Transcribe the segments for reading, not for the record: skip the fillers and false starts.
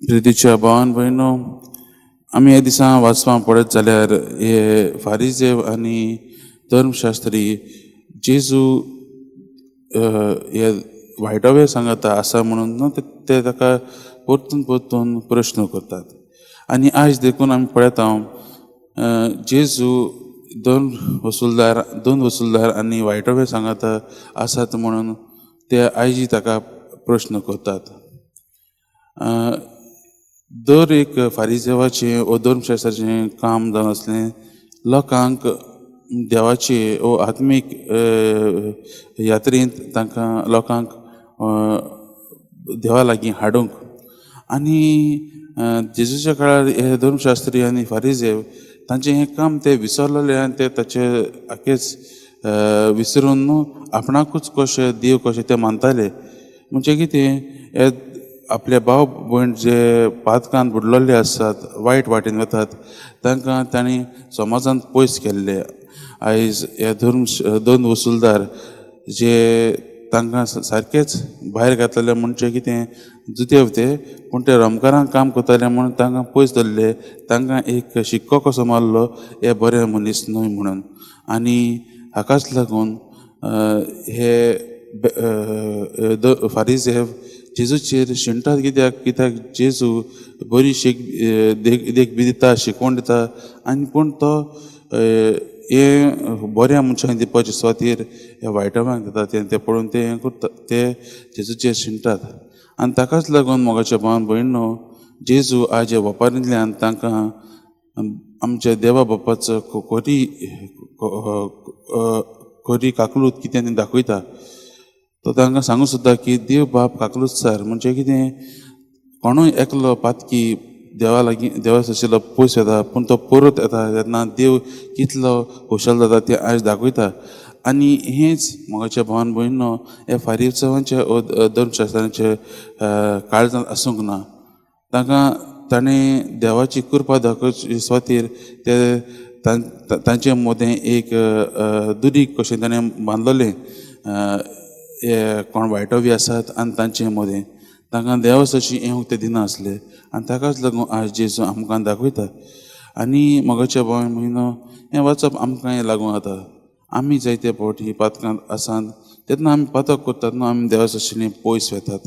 प्रितीच्या भावान भयणो, आमी ह्या दिसा वाचपाक पळयत जाल्यार हे फारीजेव आनी धर्मशास्त्री जेजू हे वायटवे सांगता आसा म्हणून न्हू ते ताका परतून परतून प्रश्न करतात. आनी आयज देखून आमी पळयता, जेजू दोन वसुलदार आनी वायटवे सांगता आसात म्हणून ते आयजी ताका प्रश्न करतात. दर एक फारीजेवाचें वो धर्मशास्त्राचें काम जावन आसलें लोकांक देवाचे वो आत्मीक यात्रेंत तांकां लोकांक देवा लागीं हाडूंक. आनी जेजूच्या काळार हे धर्मशास्त्री आनी फारीजेव तांचें हें काम ते विसरलेले आनी ते ताचे आखेच विसरून न्हू आपणाकूच कशें देव कशें ते मानताले. म्हणजे कितें, हे आपले भाव भयण जे पातकान बुडलेले आसात, वायट वाटेन वतात, तांकां तांणी समाजांत पयस केल्ले. आयज हे धर्म दोन वसुलदार जे तांकां सारकेच भायर घातलेले, म्हणजे कितें, जुदेव ते, पूण ते रोमकारांक काम करताले म्हणून तांकां पयस दवरले. तांकां एक शिक्को कसो मारलो, हे बरे मनीस न्हय म्हणून. आनी हाकाच लागून हे फारीजेव जेजूचेर शिणटात. कित्याक? कित्याक जेजू बरी शीक देख देख बी दिता, शिकवण दिता आनी पूण तो हे बऱ्या मनशांक दिवपाचे सुवातेर ह्या वायटवांक दिता तें ते पळोवन ते हें करता, ते जेजूचेर शिणटात. आनी ताकाच लागून, मोगाच्या भावान भयणो, जेजू आज ह्या वपारींतल्यान तांकां आमच्या देवा बापाचो खरी खरी काकलूत कितें तें दाखयता. तो तांकां सांगूंक सोदता की देव बाप काकलूत सार. म्हणजे कितें, कोणूय एकलो पातकी देवा लागीं, देवा आशिल्लो पयस वता, पूण तो परत येता तेन्ना देव कितलो खुशाल जाता तें आयज दाखयता. आनी हेंच, मोगाच्या भावान भयणो, ह्या फारीसांवांच्या धर्मशास्त्रांचे काळजांत आसूंक ना. तांकां ताणें देवाची कृपा दाखोवचे सुवातेर ते तांचे मदें एक दुरीग कशें ताणें बांदलेलें. हे कोण वायटो बी आसात आनी तांचे मदें तांकां देवा सरशी येवंक ते दिनासले. आनी ताकाच लागून आयज जेजू आमकां दाखयता. आनी मोगाच्या भाव भयणो, हें वाचप आमकां लागून जाता. आमी जायते फावटी पातकांत आसात तेन्ना, आमी पातक करतात न्हू, आमी देवा सरशी पयस वतात.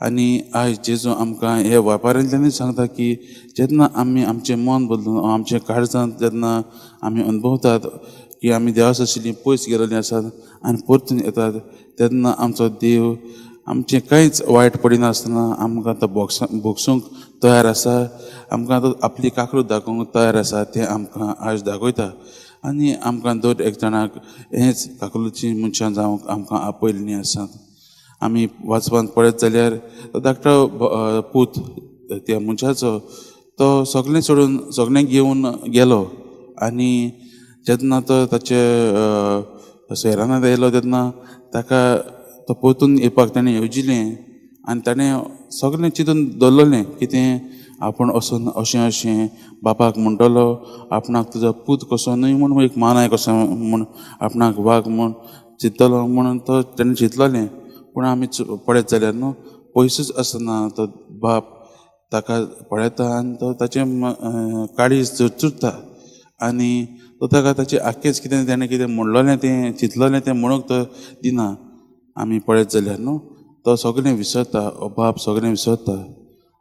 आनी आयज जेजू आमकां हे वेपारांतल्यानूय सांगता की जेन्ना आमी आमचें मन बदलून आमच्या काळजांत जेन्ना आमी अनुभवतात की आमी देवा सरशी पयस गेलेलीं आसात आनी परतून येतात, तेन्ना आमचो देव आमचें कांयच वायट पडिनासतना आमकां तो भोगसूंक तयार आसा, आमकां तो आपली काकळूत दाखोवंक तयार आसा तें आमकां आयज दाखयता. आनी आमकां दर एक जाणाक हेंच काकलुची मनशां जावंक आमकां आपयल्लीं आसात. आमी वाचपांत पळयत जाल्यार तो धाकटो पूत त्या मनशाचो, तो सगळें सोडून सगळें घेवन गेलो. आनी जेन्ना तो ताचे शहरांत येयलो तेन्ना ताका तो परतून येवपाक ताणें येवजिलें. आनी ताणें सगळें चिंतून दवरलेलें कितें, आपूण वचून अशें अशें बापाक म्हणटलो, आपणाक तुजो पूत कसो न्हय म्हूण, एक मानाय कसो म्हूण आपणाक वाग म्हूण चिंततलो म्हणून तो ताणें चिंतलेलें. पूण आमी पळयत जाल्यार न्हू, पयसूच आसतना तो बाप ताका पळयता आनी तो ताचें काळीज चुरचुरता. आनी तो ताका ताचें आख्खेंच कितें ताणें कितें म्हणलेलें तें चिंतलेलें तें म्हणूंक तो दिना. आमी पळयत जाल्यार न्हू, तो सगळें विसरता, हो बाप सगळें विसरता.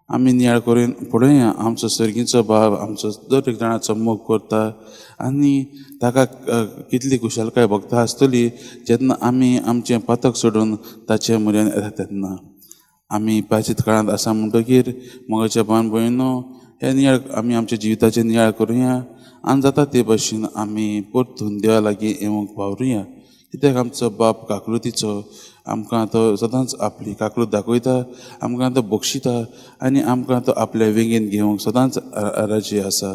आमी नियाळ करून पळोवया, आमचो सर्गीचो बाप आमचो दर एक जाणाचो मोग करता आनी ताका कितली खुशालकाय भोगता आसतली जेन्ना आमी आमचें पातक सोडून ताचे म्हऱ्यान येता तेन्ना. आमी प्रायश्चीत काळांत आसा म्हणटकीर, मोगाच्या भावान भयणो, हे नियाळ आमी आमच्या जिविताचे नियाळ करुया आनी जाता ते भशेन आमी परतून देवा लागीं येवंक वावरुया. कित्याक आमचो बाप काकलुतीचो, आमकां तो सदांच आपली काकलूत दाखयता, आमकां तो बक्षिता आनी आमकां तो आपल्या वेंगेन घेवंक सदांच राजी आसा.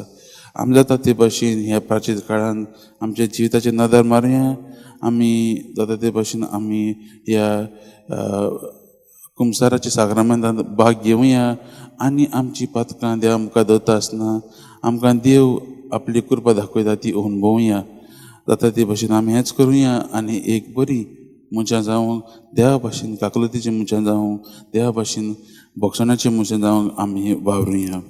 आमी जाता ते भशेन ह्या प्राचीन काळान आमच्या जिविताचेर नदर मारुया. आमी जाता ते भशेन आमी ह्या कुमसाराच्या साक्रामेंतांत भाग घेवया आनी आमची पातकां देवा मुखार दवरता आसतना आमकां देव आपली कृपा दाखयता ती अनुभवया. जाता ते भशेन आमी हेंच करुया आनी एक बरी मनशां जावंक, देवा भाशेन काकलुतीची मनशां जावंक, देवा भाशेन भोगसणाची मनशां जावंक आमी वावरुया.